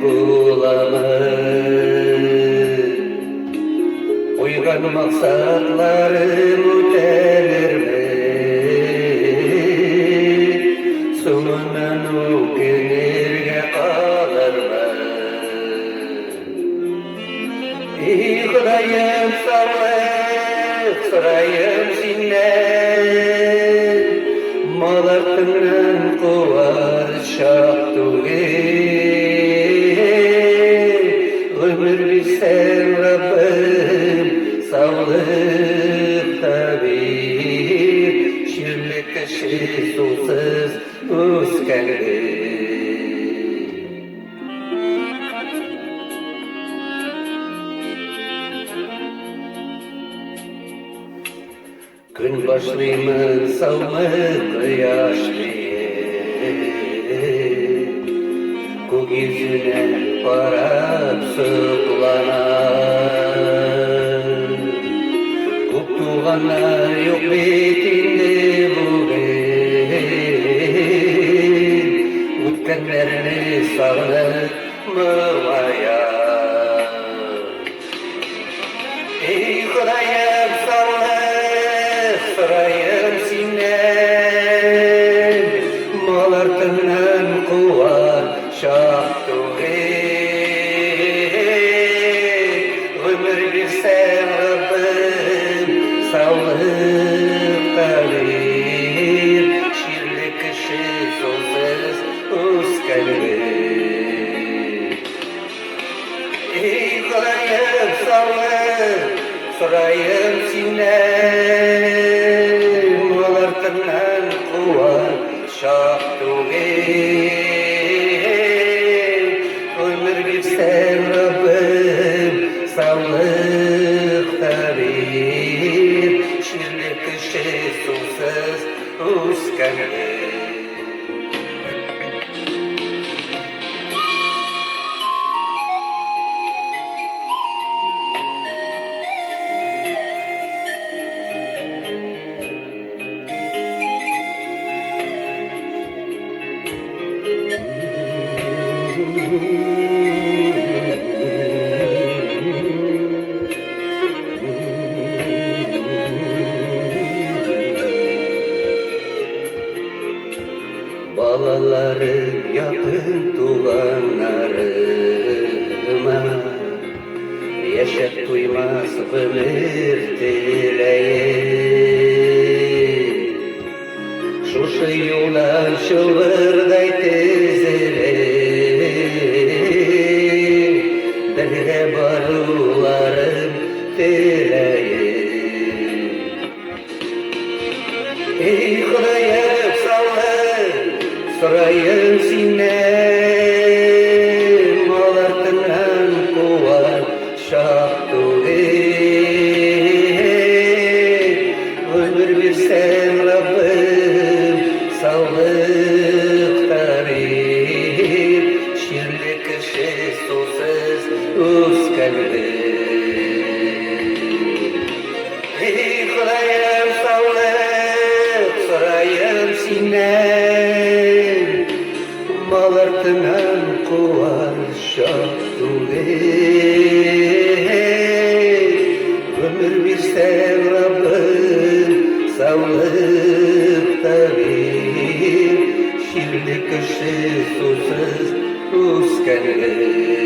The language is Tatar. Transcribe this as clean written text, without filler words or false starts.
буламы? Куйган максатларым үтәлерме? Соңыннан үкенергә калырмы? И Ходаем, саулык сорыйм синнән, Мал артыннан куар чак түгел. Гомер бирсәң, Раббым, саулык та бир, Чирле кеше сусыз үскәндер. Көн башлыймын саумы кояш диеп, Күк йөзенә карап сокланам. Күп туганнар юк бит инде бүген, Үткәннәрне сагынып моңаям. Эй, Ходаем, саулык сорыйм синнән, Мал артыннан куар чак түгел. Гомер бирсәң, Раббым, саулык та бир, Чирле кеше сусыз үскәндер. Эй, Ходаем, саулык сорыйм синнән, Мал артыннан куар чак түгел. Гомер бирсәң, Раббым, саулык та бир, Чирле кеше сусыз үскәндер. Балаларым, якын туганнарыма Яшәп туймас гомер теләем. Шушы юлдан чылбырдай тезелеп, Бергә баруларын теләем. Эй, Ходаем, саулык сорыйм синнән, Мал артыннан куар чак түгел. Гомер бирсәң, Раббым, саулык та бир, Чирле кеше сусыз үскәндер. Эй, Ходаем, саулык сорыйм синнән, Мал артыннан куар чак түгел. Гомер бирсәң, Раббым, саулык та бир, Чирле кеше сусыз үскәндер.